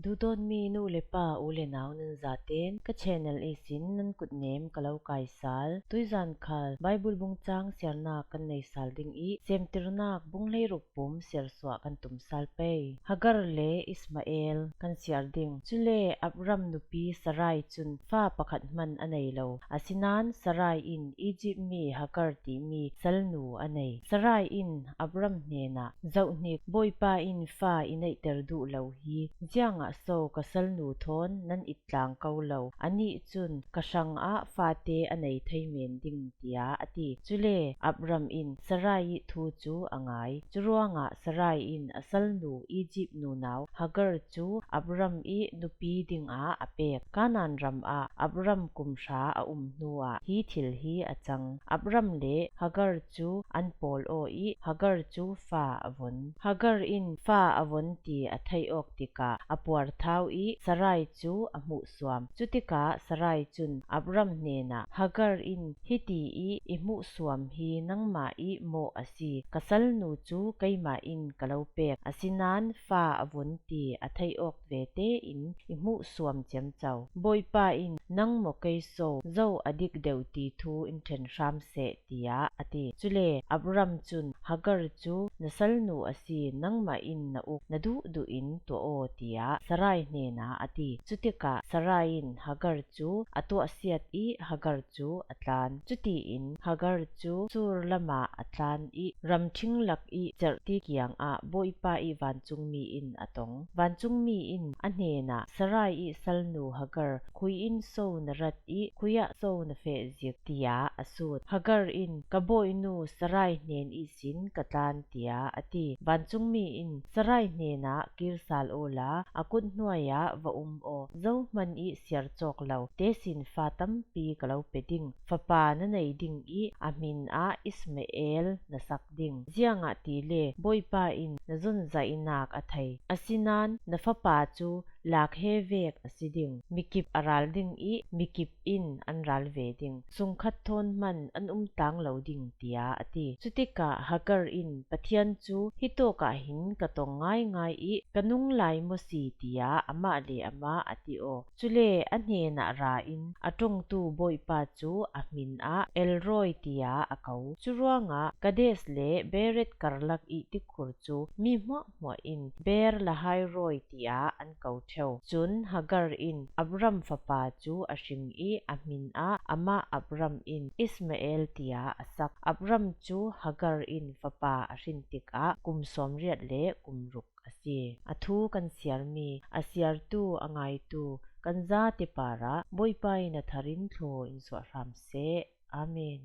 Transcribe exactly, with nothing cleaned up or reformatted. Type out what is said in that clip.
Duhdawtmi nu le pa, u le nau nan zaten ka channel ihsin nan kutnem ka lo kaisal. Tuizan khal Bible bung chang siarnak kan nei sal ding ih, Semtirnak bung hleiruk pum siarsuah kan tum sal pei. Hagar le Ismael kan siar ding. Cule Abram nupi Sarai cun fa pakhat hman a nei lo. Asinain Sarai in Izipt mi Hagar timi salnu a nei. Sarai in Abram hnenah, "Zohhnik, Bawipa in fa i neihter duh lo hi, ziangah so ka salnu thawn nan it tlang ko lo? Anih cun ka hrangah fate a nei thei men ding," tiah a ti. Cule Abram in Sarai ih thu cu a ngai. Curuangah Sarai in a salnu Izipt nunau Hagar cu Abram ih nupi dingah a pek. Kanaan ram ah Abram kum hra a um hnuah hi thil hi a cang. Abram le Hagar cu an pawl aw ih Hagar cu fa a von. Hagar in fa a von ti a theih awk tikah a puarthau ih Sarai cu a hmuhsuam. Cutikah Sarai cun Abram hnenah, "Hagar in hiti ih i hmuhsuam hi nangmah ih mawh a si. Ka salnu cu keimah in ka lo pek. Asinain fa a von ti a theih awk ve tein i hmuhsuam ciamco. Bawipa in nang maw kei so, zo a dik deuh ti thu in ṭhen hram seh," tiah a ti. Cule Abram cun, "Hagar cu na salnu a si, nangmah in na uk na duhduh in tuah aw," tiah Sarai hnenah a ti. Cutikah Sarai in Hagar cu a tuahsiat ih Hagar cu a tlan. Cutiin Hagar cu Sur lamah a tlan ih ramṭhing lak ih cerhti kiangah Bawipa ih vancungmi in a tong. Vancungmi in a hnenah, "Sarai ih salnu Hagar, khui in so na rat ih khui ah so na feh zik?" tiah a sut. Hagar in, "Ka bawinu Sarai hnen ihsin ka tlan," tiah a ti. Vancungmi in, "Sarai hnenah kir sal awla a kut hnuai ah va um aw. Zohman ih siar cawk lo tesin fa tampi ka lo pe ding. Fapa na nei ding ih a hmin ah Ismael na sak ding. Ziangahtile Bawipa in na zunzainak a thei. Asinain na fapa cu lak he vek a si ding. Mikip a ral ding ih mikip in an ral ve ding. Sungkhat thawn hman an um tlang lo ding," tiah a ti. Cutikah Hagar in, "Pathian cu hitawk ah hin ka tong ngaingai ih ka nung lai maw si?" tiah amah le amah a ti aw. Cule a hnenah ra in a ṭongtu Bawipa cu a hmin ah El Roi tiah a ko. Curuangah Kades le Beret karlak ih tikkhur cu mi hmuahhmuah in Ber Lahai Roi tiah an ko ṭheu. Cun Hagar in Abram fapa cu a hring ih a hmin ah amah Abram in Ismael tiah a sak. Abram cu Hagar in fapa a hrin tikah kum sawmriat le kum ruk a si. A thu kan siarmi a siartu a ngaitu kan zate parah Bawipa in a thar in thlaw in suah hram seh. Amen.